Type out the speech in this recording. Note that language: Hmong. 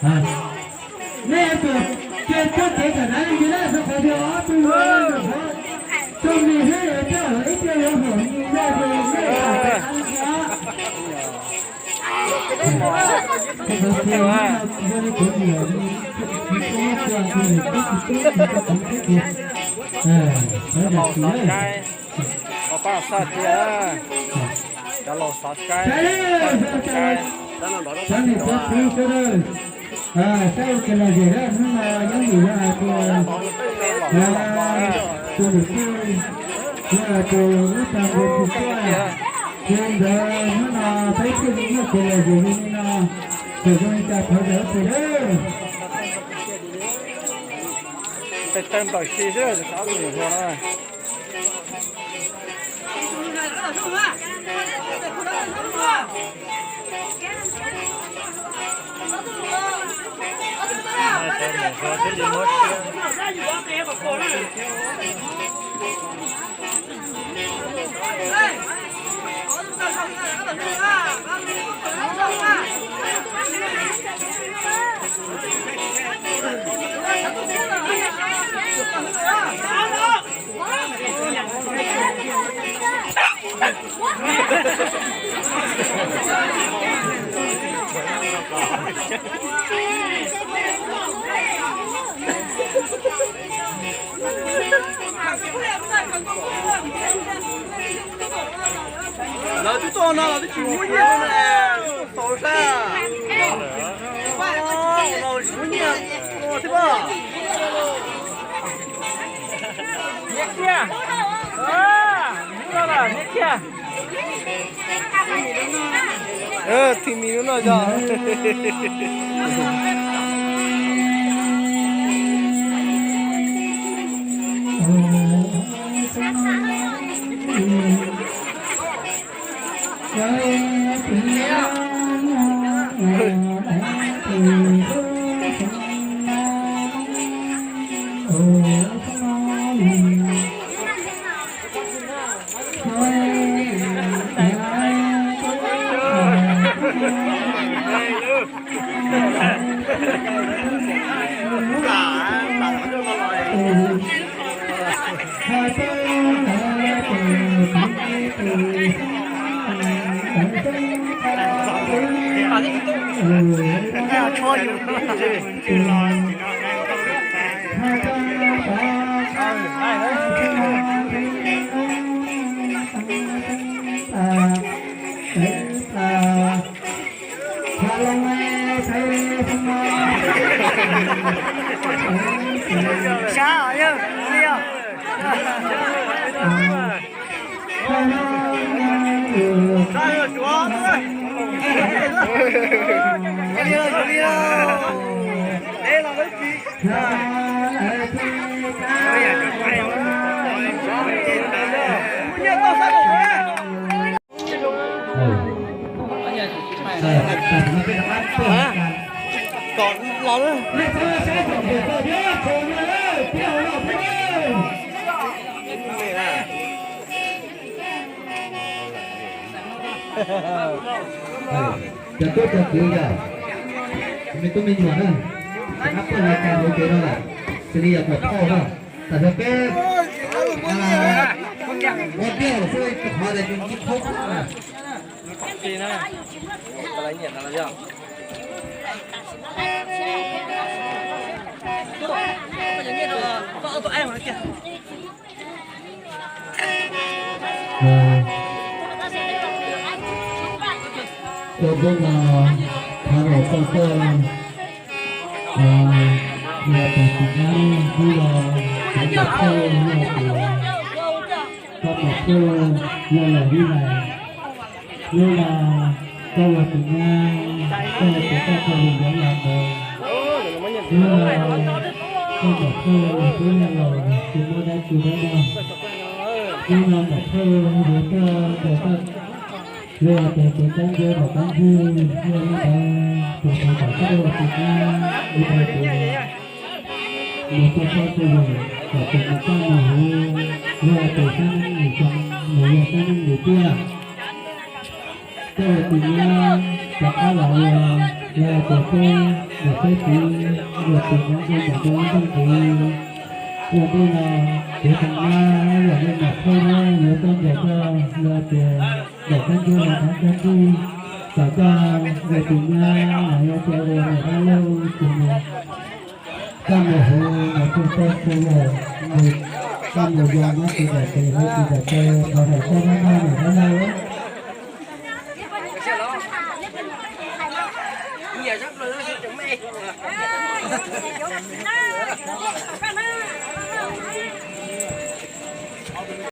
Nej tus ces txoj kev kam na li ntawd na, rau qhov tias ob tug yuav ua ntawm qhov txog nws thiab yuav coj ib tiag yuav hom nws zaj ces nej kam na li ntawd. Cov laus xav cai, cov laus xav cai, cov laus xav cai. Cov niam cov txiv sawv daws, saib ua ke los yog hnub no nyob nim yog hais tias tus lwm tus yog hais tias lub tag nrho tus tuaj, ces ntawd hnub no peb thiaj li nyob ua ke los yog li no, ces zoo li cas thov zam lub txim lawm. Tej tawg npawg si xwb, tus sab tus niam hluas na. Lawv twb tuaj no lawv twb tsis muab nyiaj rau ne, twb tuaj xaus sab. Lawv tsis muab nyiaj rau thiab pab. Niam kiag, niam kiag. Thij mi lub noj yog. Cov tub cov kiv yog me tub me nyuam na, rov qab poj niam cas hauv pem no lawm, xws li yog muam phauj na, tam sim no peb ua tiag xwb, qhov tias yus tsis qhov na. Koj peb no, qhov no koj koj, yog tus txiv neej twb los, cov muam phauj yog tus, koj muam phauj yog los vib lais. Hnub no koj ua tus nyab, koj ua tus koj tau lus nyob los ntawd. Hnub no koj muam phauj twb yog los tsis muaj dab tsi dab no. Hnub no muam phauj yuav tuaj nrog koj, yuav ua tus tus kab nceb los kab ncig, yog li ntawd tus tus kom koj ua tus nyab, ua tus mus tuaj pab tus yawm, kom tus mus koj mus huv, yog tus sab neej nws tso, nws yog sab neej nws tiag. Koj ua tus nyab rov qab los ua, yog tus peb Niam peb txiv, niam txiv, niam txiv, ua ntej no, kuv tau na, yog li mam phooj na, yuav tuaj ncaim koj, yog tias ncaim koj ncig los thov koj ncig, kom koj yog tus nyab los yog tias ua niam dab laug tus mus, koj mus hauv mus tus toj tus yawg, mus, koj mus yos nyob tus daim tes hu tus daim tes, thov hais koj dab laug niam dab laug.